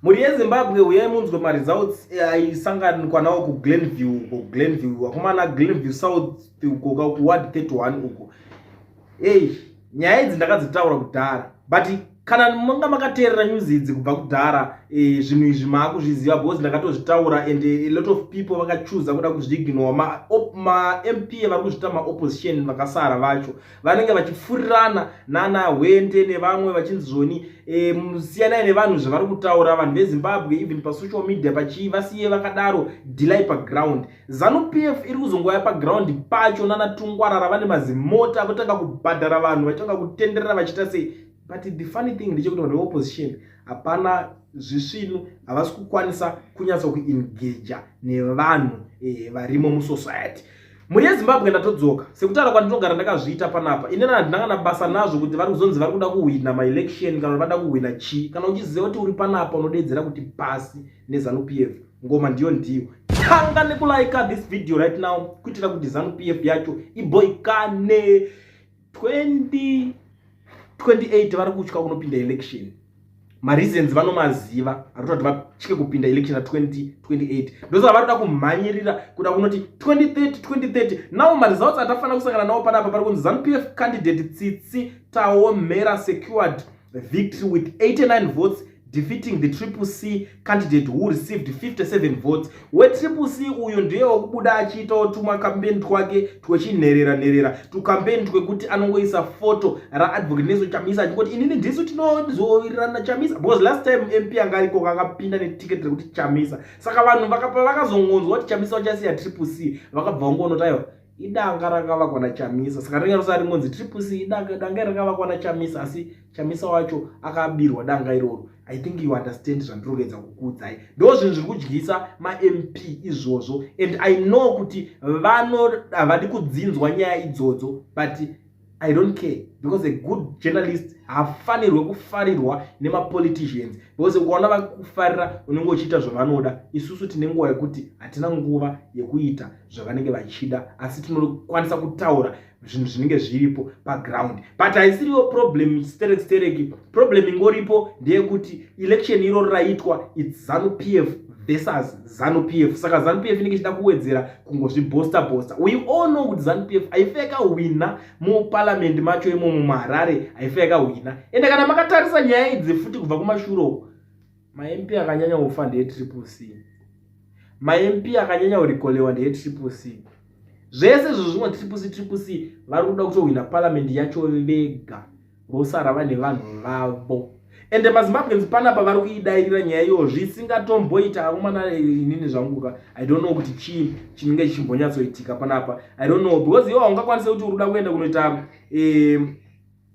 Mhuri yeZimbabwe, uyai munzwe maresults aisanganikwa nawo kuGlenview uko. Glenview, vakomana, Glenview South uko, kuward 31 uko. Ei, nyaya idzi ndakadzitaura kudhara, but kana manga makateerera news idzi kubva kudhara, zvinhu izvi maakuzviziva because ndakatozvitaura and a lot of people vakachuza kuda kuzviignore. MaMP vari kuzviita maopposition vakasara vacho vanenge vachifurirana nana Hwende nevamwe vachinzi zvoni siyanai nevanhu zvavari kutaura. Vanhu veZimbabwe, even pasocial media pachii, vasiye vakadaro, delay paground. ZANU PF iri kuzongouya paground pacho nana Tungwarara vane mazimota, votanga kubhadhara vanhu, vachitanga kutenderera vachiita sei. But the funny thing ndechekuti vanhu veopposition hapana zvisvinu, havasi kukwanisa kunyatsa kuengaja nevanhu varimo musociety. Mhuri yeZimbabwe, ndatodzoka sekutaura kwandinogara ndakazviita panapa. Inena handina kana basa nazvo kuti vari kuzonzi vari kuda kuhwina maelection kana vada kuhwina chii. Kana uchiziva kuti uri panapa, unodedzera kuti pasi neZANU PF. Ngoma ndiyo ndiyo. Tanga nekulike this video right now kuitira kuti ZANU PF yacho iboikane. 2028 vari kutya kunopinda election. Mareasons vanomaziva ari kuti vatye kupinda election ya2028, ndosaka vari kuda kumhanyirira kuda kunoti 2030, 2030. Now maresults atafanira kusangana nawo panapa, pari kunzi ZANU PF candidate Tsitsi Taomera secured victory with 89 votes, defeating the Triple C candidate who received 57 votes. WeTriple C uyu ndiye wekubuda achiitawo tumacampaign twake twechinherera nherera, tucampaign twekuti anongoisa foto raAdvocate Nelson Chamisa achingoti inini ndisu tinozowirirana Chamisa, because last time MP anga ariko akapinda neticket rekuti Chamisa. Saka vanhu vakazongonzwa kuti Chamisa uchasiya Triple C, vakabva vangonoti aiwa, idanga rakavakwa naChamisa. Saka ringe rosara ringonzi Triple C, danga rakavakwa naChamisa, asi Chamisa wacho akabirwa danga iroro. I think you understand zvandiri kuedza kukuudzai. Ndo zvinhu zviri kudyisa maMP izvozvo, and I know kuti vano havadi kudzinzwa nyaya idzodzo, but I don't care because a good journalist haafanirwe kufarirwa nemapoliticians, because ukaona vakufarira unenge uchiita zvavanoda. Isusu tine nguva yekuti hatina nguva yekuita zvavanenge vachida, asi tinokwanisa kutaura zvinhu zvinenge zviripo paground. But haisiriyo problem sterek stereki. Problem ingoripo ndeyekuti election iroro raitwa, it's ZANU PF versus ZANU PF. Saka ZANU PF inenge ichida kuwedzera kungozvibooster booster. We all know kuti ZANU PF haife yakahwina muparliament macho imomo muHarare, haife yakahwina. Ende kana makatarisa nyaya idzi futi kubva kumashure uko, maMP akanyanya kufa ndeyeTriple C, maMP akanyanya kurecallwa ndeyeTriple C. Zvese izvo zvimwe Triple C, Triple C vari kuda kutohwina parliament yacho vega, vosara vane vanhu vavo. Ende maZimbabweans panapa vari kuidairira nyaya iyoyo zvisingatomboita. Akomana, inini zvanguka, I don't know kuti chii chinenge chichimbonyatsoitika panapa. I don't know, because iwo haungakwanisi kuti uri kuda kuenda kunoita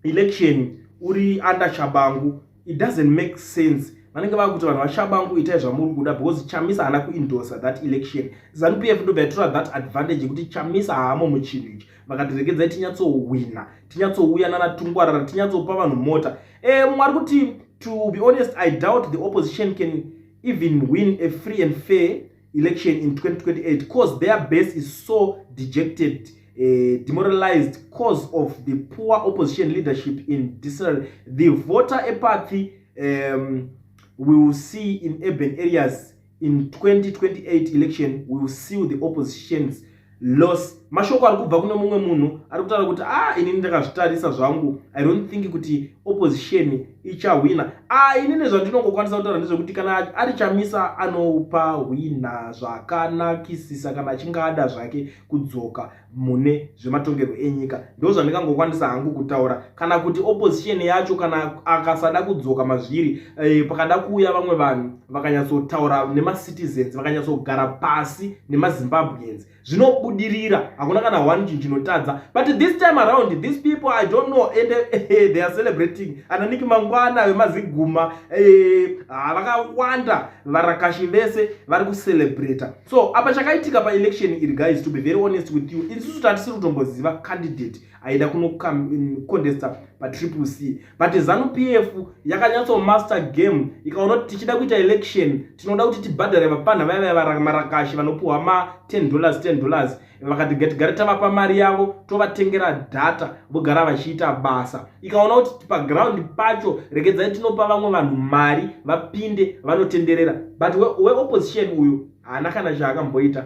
election uri under Tshabangu. It doesn't make sense. Vanenge vakuti vanhu vaTshabangu, itai zvamuri kuda, because Chamisa haana kuendorsa that election. ZANU PF ndobva yatora that advantage yekuti Chamisa haamo muchinhu ichi, vakati regedzai tinyatsowina, tinyatsouya nanaTungwarara, tinyatsopa vanhu mota. Mumwe ari kuti, "To be honest, I doubt the opposition can even win a free and fair election in 2028 cause their base is so dejected, demoralized cause of the poor opposition leadership in disarray. The voter apathy we will see in urban areas in 2028 election we will see the opposition's loss." Mashoko ari kubva kune mumwe munhu ari kutaura kuti ah, inini ndakazvitarisa zvangu, I don't think kuti opposition ichahwina. Ah, inini zvandinongokwanisa kutaura ndezvekuti kana ari Chamisa anopa hwina zvakanakisisa kana achinge ada zvake kudzoka mune zvematongerwo enyika. Ndo zvandingangokwanisa hangu kutaura. Kana kuti opposition yacho kana akasada kudzoka mazviri, pakada kuuya vamwe vanhu vakanyatsotaura nemacitizens, vakanyatsogara pasi nemaZimbabweans, zvinobudirira. Hakuna kana one chinhu chinotadza. But this time around, these people, I don't know, and they are celebrating. Ananiki mangwana vemaziguma, vakawanda varakashi vese vari kucelebrata. So apa chakaitika paelection iri, guys, to be very honest with you, isusu tatisiri kutomboziva candidate. Aida kunocontesta paTriple C, but ZANU PF yakanyatsomaster game, ikaona kuti tichida kuita election tinoda kuti tibhadhare vapfanha vaya vaya marakashi vanopiwa ma10 dollars, $10. Vakati gatigare tavapa mari yavo, tovatengera data, vogara vachiita basa. Ikaona kuti paground pacho regedzai tinopa vamwe vanhu mari vapinde vanotenderera, but weopposition uyu haana kana chaakamboita.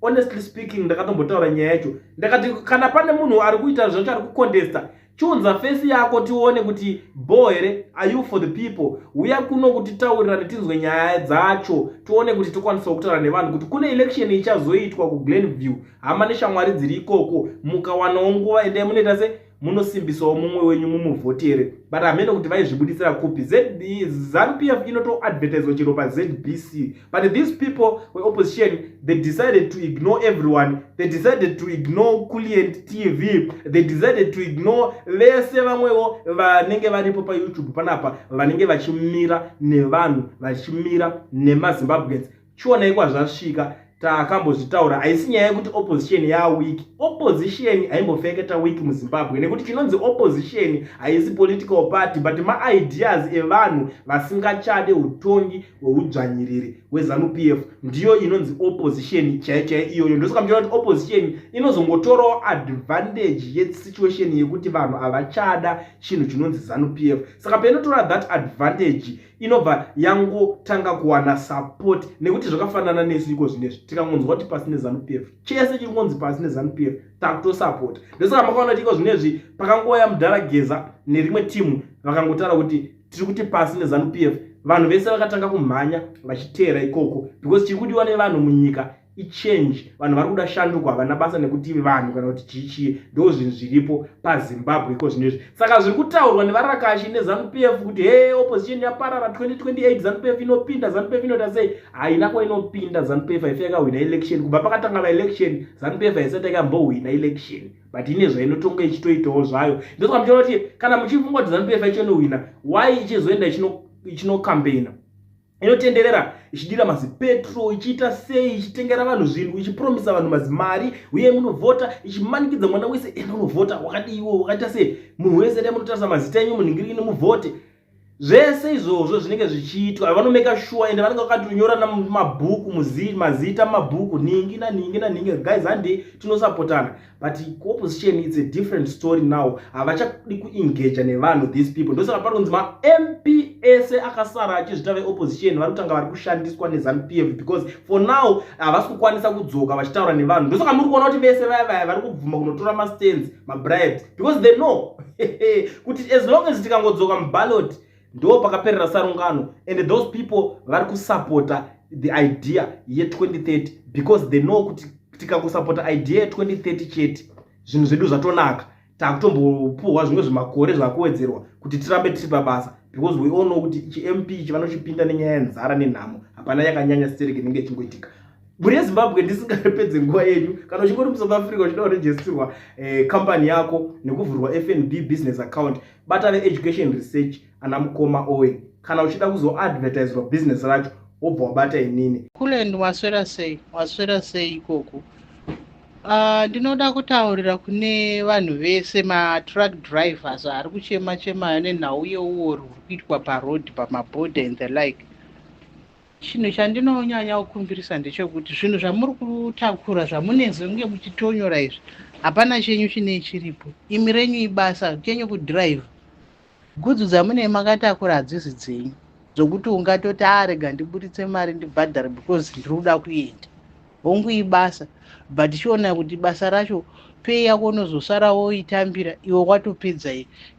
Honestly speaking, ndakatombotaura nyaya yacho, ndakati kana pane munhu ari kuita zvacho, ari kucontesta, chiunza face yako tione kuti bo here. Are you for the people? Uya kuno kuti taurirane, tinzwe nyaya dzacho, tione kuti tokwanisawo kutaura nevanhu kuti kune election ichazoitwa kuGlenview. Hama neshamwari dziri ikoko, mukawanawo nguva, endai munoita se munosimbisawo mumwe wenyu, mumuvhotere. But hamene kuti vaizvibudisira kupi. ZANU PF inotoadvertiswa chero paZBC, but these people weopposition, they decided to ignore everyone. They decided to ignore Culient TV. They decided to ignore vese vamwewo vanenge varipo paYouTube panapa, vanenge vachimira nevanhu, vachimira nemaZimbabweans. Chionai kwazvasvika. Takambozvitaura, haisi nyaya yekuti opposition yaweak. Opposition haimbofeketa weak muZimbabwe, nekuti chinonzi opposition haisi political party, but maideas evanhu vasingachade utongi hweudzvanyiriri hweZANU PF. Ndiyo inonzi opposition chaiyo chaiyo iyoyo. Ndosaka muchiona kuti opposition inozongotorawo advantage yesituation yekuti vanhu havachada chinhu chinonzi ZANU PF. Saka painotora that advantage, inobva yangotanga kuwana support, nekuti zvakafanana nesu iko zvinezvi. Tikangonzwa kuti pasi neZANU PF, chese chiri kungonzi pasi neZANU PF, takutosapota. Ndosaka makaona kuti iko zvinezvi pakangoya mudhara Geza nerimwe timu, vakangotaura kuti tiri kuti pasi neZANU PF, vanhu vese vakatanga kumhanya vachiteera ikoko, because chiri kudiwa nevanhu munyika ichange. Vanhu vari kuda shanduko, havana basa nekuti vanhu kana kuti chii chii. Ndo zvinhu zviripo paZimbabwe iko zvinezvi. Saka zviri kutaurwa nevarakashi neZANU PF kuti he, opposition yaparara, 2028 ZANU PF inopinda, ZANU PF inoita sei, haina kwainopinda. ZANU PF haifi yakahwina election. Kubva pakatanga maelection, ZANU PF haisati yakambohwina election, but ine zvainotonga ichitoitawo zvayo. Ndosaka muchiona kuti kana muchifunga kuti ZANU PF ichinohwina, why ichizoenda ichinokambeina, inotenderera ichidira mazipetrol, ichiita sei, ichitengera vanhu zvinhu, ichipromisa vanhu mazimari, uye munovhota, ichimanikidza mwana wese, enda unovhota, wakadiiwo, wakaita sei, munhu wese dai munotarisa mazita enyu munhingirini muvhote. Zvese izvozvo zvinenge zvichiitwa, vanomeka sure, ende vanenge vakatonyora namabhuku mazita mumabhuku, nhingi nanhingi nanhingi, guys, handei tinosapotana. But kuopposition it's a different story now. Havachadi kuengaja nevanhu, these people. Ndosaka pari kunzi maMP ese akasara achizvita veopposition vari kutanga vari kushandiswa neZANU PF, because for now havasi kukwanisa kudzoka vachitaura nevanhu. Ndosaka muri kuona kuti vese vaya vaya vari kubvuma kunotora mastands, mabribes, because they know kuti as long as tikangodzoka muballot, ndo pakaperera sarungano. And those people vari kusapota the idea ye2030 because they know kuti tikangosapota idea ye2030 chete, zvinhu zvedu zvatonaka, takutombopuhwa zvimwe zvimakore zvakuwedzerwa kuti tirambe tiri pabasa, because we all know kuti chiMP ichi vanochipinda nenyaya yenzara nenhamo. Hapana yakanyanya stereki inenge ichingoitika mhuri yeZimbabwe. Ndisingapedze nguva yenyu, kana uchingori muSouth Africa uchida kuregisterwa company yako nekuvhurwa FNB business account, bata veEducation Research, ana mukoma Owen. Kana uchida kuzoadvertiswa business racho, wobva wabata inini. Kuland, waswera sei? Waswera sei ikoko? Ndinoda kutaurira kune vanhu vese, matruck drivers ari kuchema chema nenhau yeuori huri kuitwa paroad, pamabhodha and the like. Chinhu chandinonyanya kukumbirisa ndechekuti zvinhu zvamuri kutakura, zvamunezonge muchitonyora izvi, hapana chenyu chinee chiripo. Imi renyu ibasa chenyu kudhiraivha. Gudzu dzamunee makatakura hadzisi dzenyu, dzokuti ungatoti arega ndiburitse mari ndibhadhare because ndiri kuda kuenda. Hongu, ibasa, but chiona kuti basa racho pay yako unozosara woitambira iwe watopedza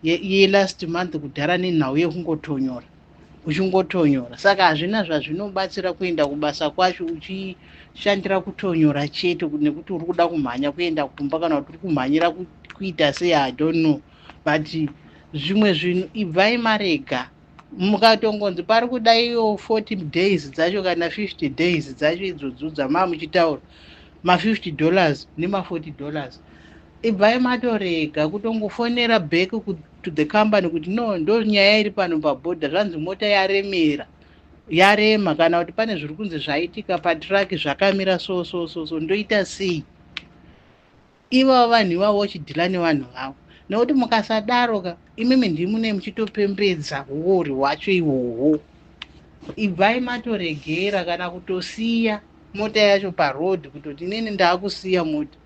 yelast month kudhara nenhau yekungotonyora uchingotonyora. Saka hazvina zvazvinobatsira kuenda kubasa kwacho uchishandira kutonyora chete nekuti uri kuda kumhanya kuenda kumba kana kuti uri kumhanyira kuita sei, I don't know. But zvimwe zvinhu ibvai marega. Mukatongonzi pari kuda iyo 40 days dzacho kana 50 days dzacho idzodzo dzamaa muchitaura, ma50 dollars nema40 dollars, ibvai matorega. Kutongofonera back to the company kuti no, ndo nyaya iri pano pabhodha, zvanzi mota yaremera, yarema, kana kuti pane zviri kunzi zvaitika patruck zvakamira so so so so, ndoita sei? Ivavo vanhu ivavo vochidhila nevanhu vavo, nekuti mukasadaro ka, imimi ndimune muchitopembedza uori hwacho ihwohwo. Ibvai matoregera kana kutosiya mota yacho parodhi, kutoti inini ndaakusiya mota.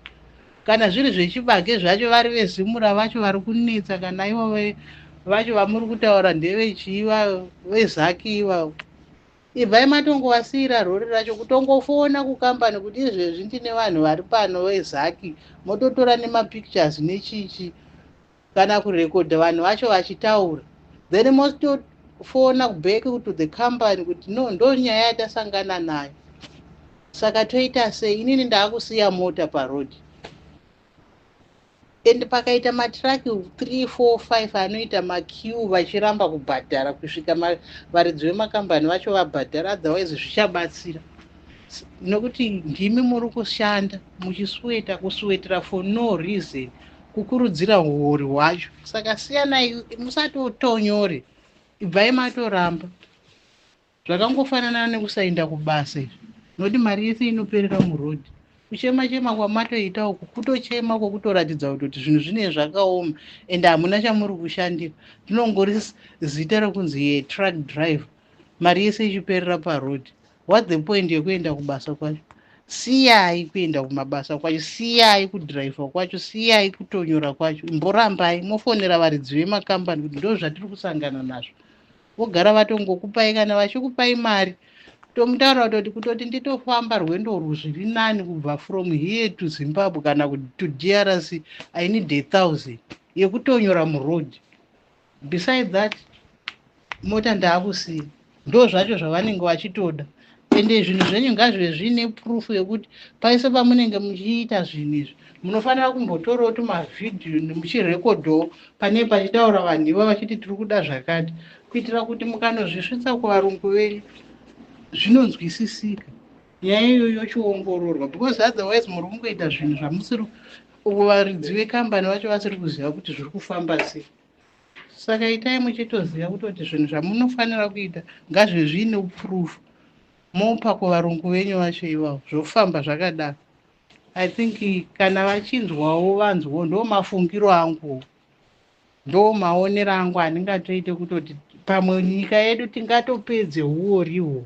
Kana zviri zvechibage zvacho, vari veZimura vacho vari kunetsa, kana ivo vacho vamuri kutaura ndevechii, veZACC ivavo, ibvai matongovasiyira rori racho, kutongofona kukambani kuti izvezvi ndine vanhu vari pano veZACC, mototora nemapictures nechichi kana kurekodha vanhu vacho vachitaura, then motofona back to the company kuti no, ndo nyaya yatasangana nayo, saka toita sei? Inini ndaakusiya mota parodhi. And pakaita matraki 3, 4, 5 anoita maqueue vachiramba kubhadhara kusvika varidzi vemakambani vacho vabhadhara, otherwise zvichabatsira nokuti ndimi muri kushanda muchisweta, kuswetera for no reason, kukurudzira uori hwacho. Saka siyanai, musatotonyore, ibvai matoramba. Zvakangofanana nekusaenda kubasa izvi, nokuti mari yese inoperera murodhi. Kuchema chema kwamatoita uku kutochema kwokutoratidza kutoti zvinhu zvinee zvakaoma, ende hamuna chamuri kushandira. Rinongori zita rekunzi yetruck driver, mari yese ichiperera parodhi. What the point yekuenda kubasa kwacho? Siyai kuenda kumabasa kwacho, siyai kudhiraivha kwacho, siyai kutonyora kwacho, imborambai, mofonera varidzi vemakambani kuti ndo zvatiri kusangana nazvo. Vogara vatongokupai, kana vachikupai mari, tomutaura kutoti nditofamba rwendo urwu zviri nani, kubva from here to Zimbabwe kana to DRC, I need 1000 yekutonyora muroad. Beside that, mota ndaakusiya. Ndo zvacho zvavanenge vachitoda. Ende zvinhu zvenyu ngazvive zviine proof yekuti paise pamunenge muchiita zvinhu izvi, munofanira kumbotorawo tumavhidhiyo muchirekodhawo pane pachitaura vanhu iva vachiti tiri kuda zvakati, kuitira kuti mukanozvisvitsa kuvarungu venyu zvinonzwisisika, nyaya iyoyo yochiongororwa, because otherwise muri kungoita zvinhu zvamusiri, varidzi vekambani vacho vasiri kuziva kuti zviri kufamba sei. Saka itai muchitoziva kutoti zvinhu zvamunofanira kuita ngazvive zviine proof, mopa kuvarungu venyu vacho ivavo, zvofamba zvakadaro. I think kana vachinzwawo vanzwawo. Ndo mafungiro angu, ndo maonero angu andingatoite, kutoti pamwe nyika yedu tingatopedze uoriwo.